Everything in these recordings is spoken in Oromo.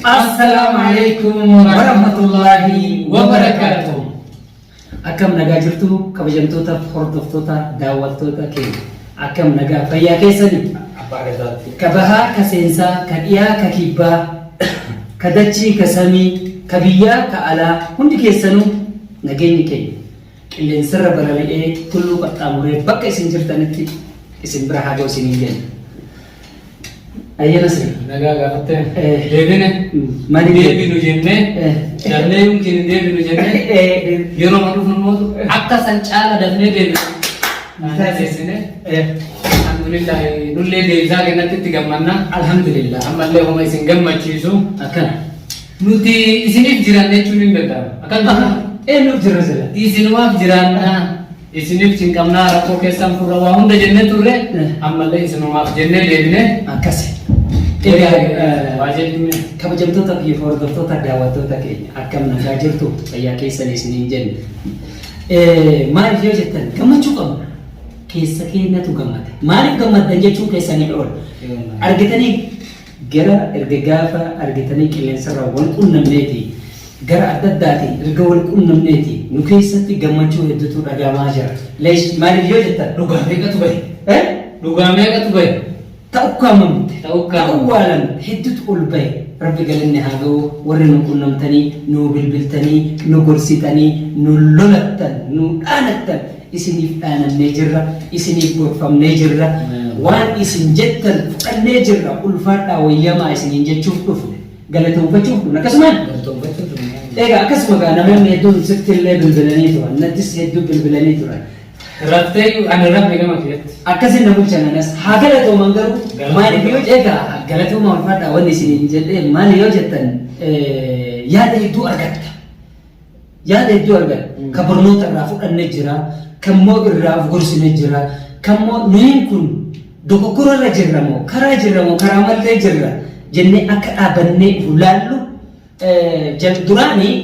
Assalaamu alaikum warahmatullahi wabarakaatuh. Akkam nagaa jirtu, kabajamtoota, hordoftoota, daawwattoota keenya? Akkam nagaa fayyaa keessanii? Abbaa Gadaatti. Ka bahaa, ka seensaa, ka dhiyaa, ka kibbaa, ka dachii, ka samii, ka biyyaa, ka alaa, hundi keessanuu nageenyi keenya qilleensarra balali'ee tulluu qaxxaamuree bakka isin jirtanitti isin bira haa ga'u isiniin jenna. Ayyana sirna. Nagaa gaafattee. Eh. Deebine. Maaliif Deebinu jennee. Dafnee yookiin hin deebinu jennee. Yeroo ma dhufnu immoo akka san caala dafnee deebinu. Naannoo deebine. Alhamdulillah, nullee deebisaa kennatti itti gammanna. Alhamdulillah. Ammallee homa isin gammachiisu. Akkana. Nuti isiniif jiranne jechuun hin danda'amu. Akkana. Eenyuuf jirra sila? Isinumaaf jiraannaa. Isiniif cinqamnaa, rakkoo keessan furra, waa hunda jennee turre, ammallee isinumaaf jennee deebine. Akkasi. Egaa Waa jennee. kabajamtoota fi hordoftoota, daawwattoota keenya, akkam nagaa jirtu, fayyaa keessan isiniin jenna. Maaliif yoo jettan, gammachuu qabna. Keessa keenyatu gammade. Maaliif gammaddan jechuun keessanii oola. Argitanii, gara erga gaafa argitanii qilleensarraa wal qunnamneeti, gara adda addaatiin erga wal qunnamneeti, nu keessatti gammachuu hedduutu dhagahamaa jira. Leesh, maaliif yoo jettan, Dhugaa meeqatu bahe? Eh? Dhugaa meeqatu bahe? Ta ukkaamamte, Ta ukkaamamte. Ta owwaalamte hedduutu ol bahe. Rabbi galanni haa ga'u. Warri nu qunnamtanii, nu bilbiltanii, nu gorsitanii, nu lolattan, nu dhaanattan, isiniif dhaanannee jirra, isiniif gorfamnee jirra, waan isin jettan fudhannee jirra, ulfaadhaa wayyamaa isiniin jechuuf dhufne. Galatoonfachuuf dhufne. Akkasumaan Galatoonfachuuf dhufne. Egaa akkasuma gaa namoonni hedduun sitti illee bilbilanii turan, nattis hedduu bilbilanii turan. Raftee ani rafne gama keessatti. Akkasiin na bulchan anas haa galatooman garuu. Galatooma. Maaliif yoo, egaa galatooma, ulfaadhaa, wanni isiniin jedhee maali yoo jettan, yaada hedduu argatta. Yaada hedduu argatta. Ka barnoota irraa fudhanne jira, kan immoo irraa of gorsine jira, kan immoo nuyin kun dogoggora irra jirra moo karaa jirra moo karaa mallee jirra jennee akka dhaabannee of laallu. Duraanii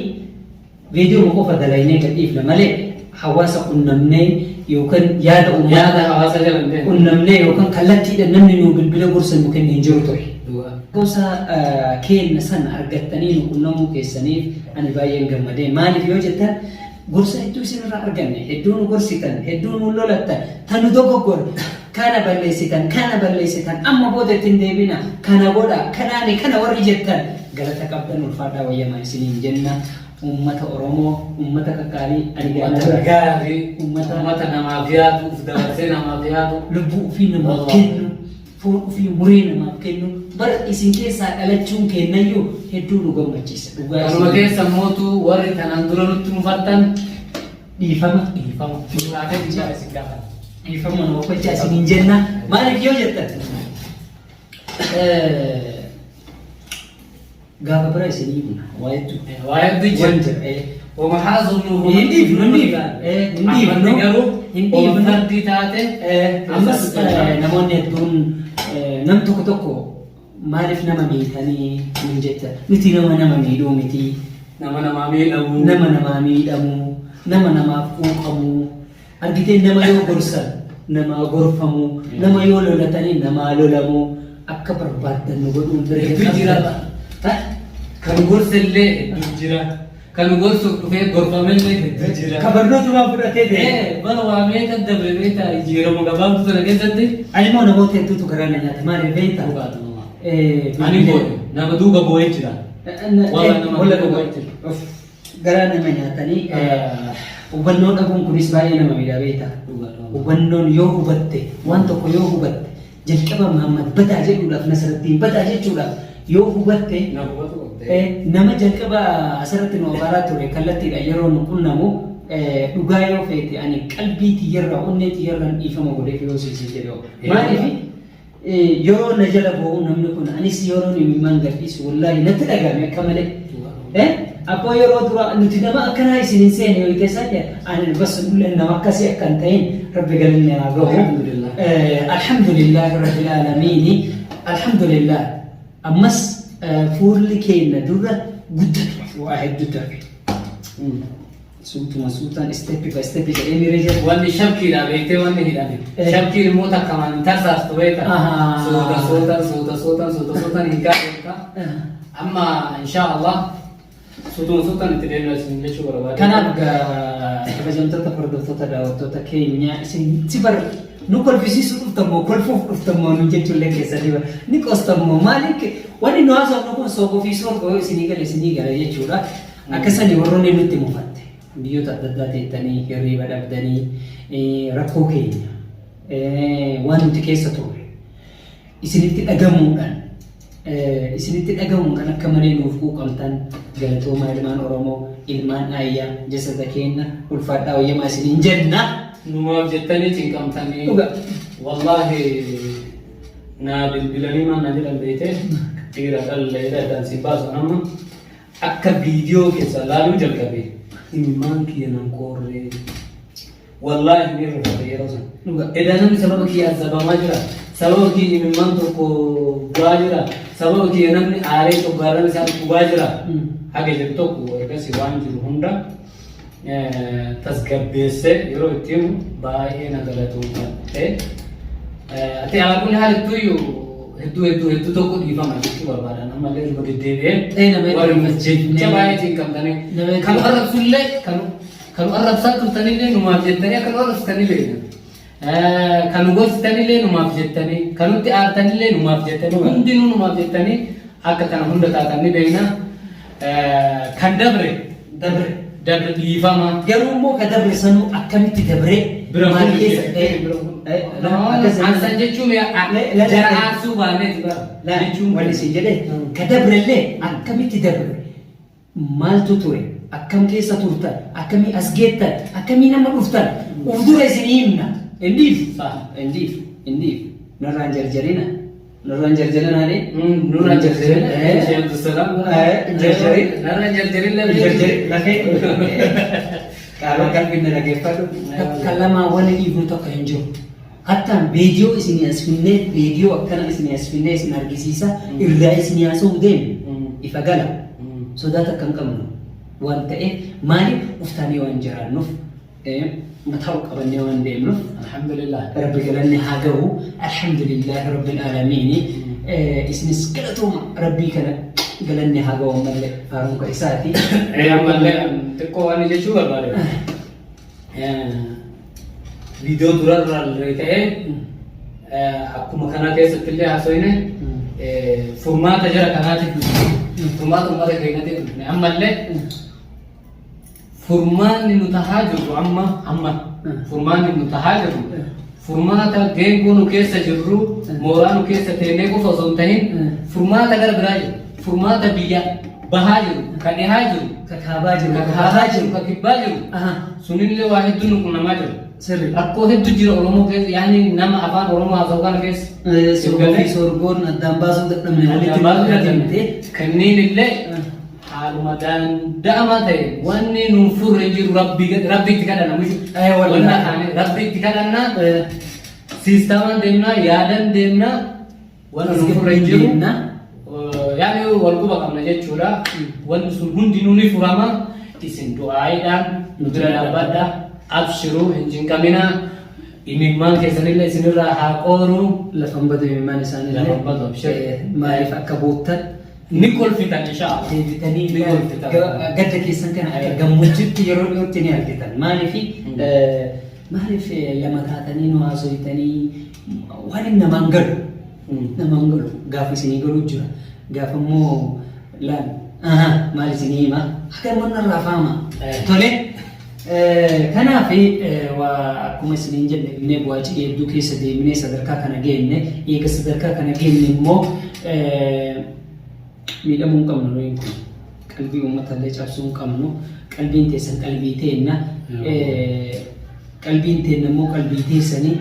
viidiyoo qofa dalaynee gadhiifna malee hawaasa qunnamnee yookaan yaada Yaada uummataa hawaasa jala hin deemne. Qunnamnee yookaan kallattiidhaan namni nuu bilbila gorsa nu kenne hin jiru ture. Gosa keenna sana argattanii nu qunnamuu keessaniif ani baay'een gammadee. Maaliif yoo jettan, gorsa hedduu isinirraa arganne, hedduu nu gorsitan, hedduu nu lolattan, ta nu dogoggore kana balleessitan, kana balleessitan, amma booda ittiin deebina, kana godha, kanaani kana warri jettan galata qabdan, ulfaadhaa wayyamaa isiniin jenna. Uummata Oromoo, uummata qaqqaalii ani Uummata gaafata. gaarii, Uummata uummata namaaf yaadu, uf dabarsee namaaf yaadu. Lubbuu ofii namaaf Wallah. kennu, foon ofii muree namaaf kennu, bara isin keessaa dhalachuun kennayyuu hedduu nu gammachiisa. Dhugaa Kanuma isin keessa mootu warri kanaan dura nutti mufattan dhiifama. Dhiifama. Jiraatee dhiifama isin gaafata. Dhiifama nu okolchaa isiniin jenna. Maaliif yoo jettan, gaafa bira isinii himna waa hedduu. Waa hedduu jira. Waan jira. Wama haasofnu Hin dhiifnu, hin dhiifnu. Hin dhiifnu. Ammatti garuu Hin wama dhiifnu. fardii taate Ammas namoonni hedduun, nam tokko tokko maaliif nama miitanii nun jetta. Nuti nama nama miidhuu miti. Nama namaa miidhamu. Nama namaa miidhamu, nama namaaf quuqamu. Argitee, nama yoo gorsan namaa gorfamu, nama yoo lolatanii namaa lolamu, akka barbaaddan nu godhuun mirga Hedduu jira. qabdan. Ha? Kan gorsa illee hedduu jira. Kan gorsuuf dhufee gorfamellee hedduu jira. Ka barnootumaan fudhatee deema. Bara waa meeqa dabre beektaa jijjiirama gabaabduu sana keessatti. Ani immoo namoota hedduutu garaa na nyaate. Maaliif beektaa? Dhugaatu nama. Ani boo'e, nama duuba boo'ee jira. Wala nama Wala duuba dhugaa. boo'ee jira. Uff, garaa nama nyaatanii. Hubannoo dhabuun kunis baay'ee nama miidha, beektaa. Dhugaadha. Hubannoon yoo hubatte, waan tokko yoo hubatte, jalqaba Muhammad badaa jedhuudhaaf, Nasrattiin badaa jechuudhaaf yoo hubatte Na hubatu qabde. Nama jalqaba asirratti nu abaaraa ture kallattiidha yeroo nu qunnamu, dhugaa yoo feete ani qalbii tiyyarraa, onnee tiyyarraan dhiifama godheef yoo siisii jedhe. Maaliif, yeroo na jala boo'u namni kun, anis yeroo imimmaan gadhiisu wallaahi natti dhagahame akka malee. Abboo, yeroo dura nuti nama akkanaa isin hin seene yoo ta'e isaa, ani bas nama akkasii akka hin ta'in Rabbi galanni haa gahu. Alhamdulillah. Alhamdulillah Rabbil aalamiini. Alhamdulillah. Ammas fuulli keenya dura guddatu waa hedduu darbe. Suutuma suutaan, step by step jedhee miiree jira. Wanni shabkiidha beektee wanni hidhame. Shabkiin immoo takkamaan hin tarsaastu beekta. Suuta suutaan, suuta suutaan, suuta suutaan hiikaa deemta. Amma insha Allah suutuma suutaan itti deemna isin jechuu barbaade. Kanaaf kabajamtoota hordoftoota, daawwattoota keenya, isin si bar nu kolfisiisuu dhuftammoo, kolfuuf dhuftammoo nu jechuullee keessanii bar ni qoostammoo, maaliif wanni nu haasofnu kun soogoo fi soorgoo yoo isinii gale isinii gala jechuudha. Akkasanii warroonni nutti mufatte, biyyoota adda addaa teettanii hirriiba dhabdanii, rakkoo keenya, waan nuti keessa turre isinitti dhagamuudhaan, isinitti dhagamuun kan akka malee nuuf quuqamtan, galatoomaa. Ilmaan Oromoo, ilmaan Ayyaa, jasada keenya ulfaadhaa, wayyamaa isiniin jenna. Numaaf jettanii cinqamtanii. Dhuga. Wallaahi naa bilbilanii maal na jedhan beekte, dhiira dhalleedha addaan si baasu, amma akka viidiyoo keessa laaluu jalqabe imimmaan kiyya nan qoorree. Wallaahi ni rifate yeroo sana. Dhuga. Edaa namni sababa kiyya azabamaa jira. Sababa kiyya imimmaan tokko bu'aa jira. Sababa kiyya namni aaree coggaarran isaa dhukkubaa jira. Haga jedhu tokko ergasii waan jiru hunda tasgabbeessee yeroo itti himu baay'ee na galatoomfatte. Ati alaakuun haalittuyyuu hedduu hedduu hedduu tokko dhiifama jechuu barbaadan, ammallee irra deddeebi'ee. Nama hedduu warri rifachiifnee. jecha baay'ee cinqamtanii. Nama hedduu- Kan arrabsullee, kan arrabsaa turtanillee numaaf jettanii akka nu arrabsitanii beekna. Kan nu gorsitanillee numaaf jettanii, kan nutti aartanillee numaaf jettanii, hundinuu numaaf jettanii akka kana hunda taatan ni beekna. Kan dabre Dabre. dabre, dhiifama. Garuu immoo ka dabre sanuu akkamitti dabree Bira maal fuudhu keessa jechuudha. Ansan jechuun jara aarsuu baaneeti bara. Jechuun wanni isin jedhe, ka dabrellee akkamitti dabre, maaltu ture, akkam keessa turtan, akkamii as geettan, akkamii nama dhuftan uf dura isin himna. Indiif indiif indiif nurraan jarjarina, nurraan jarjarina. Nurraan jarjarin. Sheekh Abdusalaam. Jarjarin. Nurraan jarjarin. Jarjarin lafee qaama qalbiin na dhageeffadhu. Takka lamaa wanni dhiifnu tokko hin jiru. Hattaan viidiyoo isinii as finnee, viidiyoo akkana isinii as finnee isin argisiisa, irraa isinii haasa'uu deemu ifa gala. Sodaa takka hin qabnu waan ta'eef, maaliif uftaanii waan jiraannuuf, mataa ol qabannee waan deemnuuf. Alhamdulillah. Rabbi galanni haa gahu. Alhamdulillahi rabbil aalamiini. Isinis galatooma. Rabbii kana galanni haa gahu, ammallee faaruun isaati. Ammallee xiqqoo waan jechuu barbaade. Viidiyoo durarraa illee ta'ee akkuma kana keessatti illee haasofne, furmaata jara kanaatiif dhufne, furmaata uummata keenyatiif dhufne. Ammallee furmaanni nu tahaa jirru amma furmaanni nu tahaa jirru furmaata geengoo nu keessa jirru, mooraa nu keessa teennee qofa osoo hin tahin, furmaata gara biraa jiru, furmaata biyya bahaa jiru, ka dhihaa jiru, ka kaabaa jiru, ka kaabaa jiru, ka kibbaa jiru, sunillee waa hedduu nu qunnamaa jiru. Rakkoo hedduu jira Oromoo keessa, yaani nama afaan Oromoo haasa'u kana keessa. Sorgoo fi sorgoon addaan baasuu dadhabne walitti Addaan baasuu dadhabne. deemtee. Kanneen illee haaluma danda'amaa ta'e wanni nuun furre hin jiru. Rabbi rabbi itti kadhanna mushu. Wallahi. Wanna kaane rabbi itti kadhanna, siistamaan deemnaa, yaadan deemnaa, wanni nuun furre hin jiru. Deemna. Yaani wal quba qabna jechuudha. Wanni sun hundinuu ni furama. Isin du'aayiidhaan nu bira dhaabbadha. Abshiruu, hin cinqaminaa. Imimmaan keessanillee isinirraa haa qooru. Lafan badu imimmaan isaanii. Lafan badu, abshir. Maaliif akka boottan Ni kolfitan insha Allah. Deebitanii Ni kolfitan. Gadda keessan kana akka gammachuutti yeroo dhiyootti ni argitan. Maaliif maaliif lama taatanii nu haasoytanii waan inni namaan galu. Namaan galu gaafa isinii galuu jira. Gaafa immoo laal maal isinii hima, haga wanna irraa faama. Tole. Kanaaf akkuma isiniin jenne, innee bu'aa cidhii hedduu keessa deemnee sadarkaa kana geenne. Eega sadarkaa kana geenne immoo miidhamuu hin qabnu. Nuyin kun qalbii uummatallee cabsuu hin qabnu. Qalbiin teessan qalbii teenna, qalbiin teenna immoo qalbii teessanii.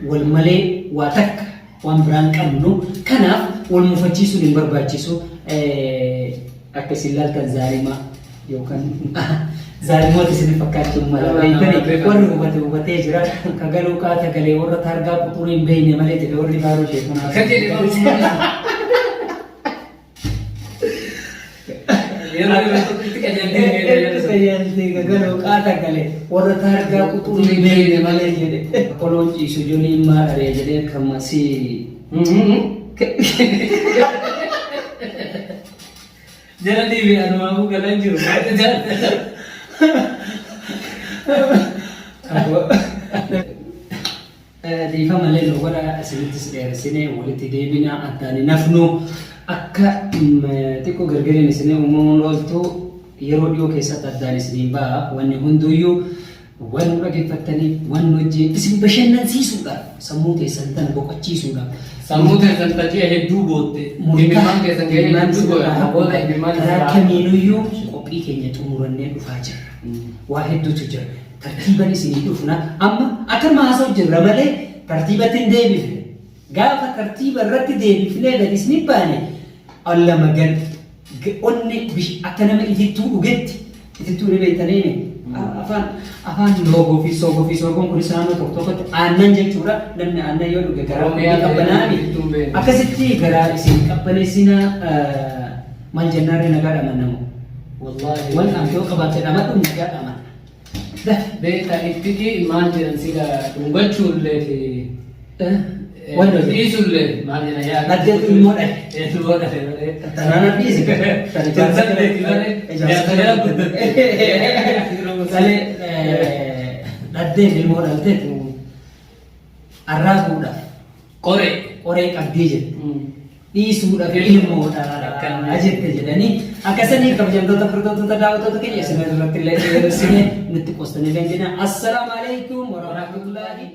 Wal malee waa takka waan biraan qabnu. Kanaaf wal mufachiisuun hin barbaachisu. Akka isin laaltan zaalimaa yookaan zaalimoota isin fakkaachuun mala. Beektanii, warri hubate hubatee jira. Ka galuu qaata galee, warra taargaa quxurii hin beekne malee jedhe warri baaruu sheekunaa. Akka jedhe yeroo itti qajeeltee. Qajeeltee gagaloo qaata gale warra taargaa quxurii beekne malee jedhe. Qoloon ciisu joliin maa dharee jedhee kan masii. Jala dhiibe anumaafuu galan jiru. Dhiifama illee nu godha isinittis dheeressinee walitti deebina addaan hin hafnu akka xiqqoo gargariin isinii uumamuun ooltu yeroo dhiyoo keessatti addaan isiniin ba'a wanni hunduyyuu waan nu dhaggeeffattaniif waan nu wajjin isin bashannansiisuudhaaf sammuu teessan tana boqochiisuudhaaf Sammuu teessan taji'a hedduu bootte. Imimmaan keessan gahee hedduu booya. Booda imimmaan karaa kamiinuyyuu qophii keenya xumurannee dhufaa jirra. Waa hedduutu jira. Tartiiban isinii dhufna. Amma akkanuma haasa'u jirra malee tartiibatti hin deebifne. Gaafa tartiiba irratti deebifnee gadi isin baane alla magan onni akka nama itittuu dhugetti itittuu ni beektaniini. Afaan afaan loogoo fi soogoo fi soogoon kunis naannoo tokko tokkotti aannan jechuudha. Namni aannan yoo dhuge garaa Oromiyaa qabbanaani. itittuu hin beekne. Akkasitti garaa isin qabbaneessina maal jennaarree nagaa dhamannamu. Wallaahi. Waan dhaamtee yoo qabaatte dhamadhu nagaa dhamanna. Beektaa itti maal jedhan sila dhungachuullee fi Waan hojii. dhiisullee maal jedhan yaa. Naddeetu ilmoo dhale. Ilmoo dhale malee. Tanaan dhiisi. Tanaan malee. Jaarsa guddatte. Salee dhaddeen ilmoo dhalteet arraabuudhaaf Qoree. qoree qabdii jette. Dhiisuudhaaf ilmoodha jette jedhanii akkasanii kabajamtoota hordoftoota daawwattoota keenya isin irratti illee dheeressine nutti qoostanii dandeenye. Assalaamu alaikum warahmatullaahi.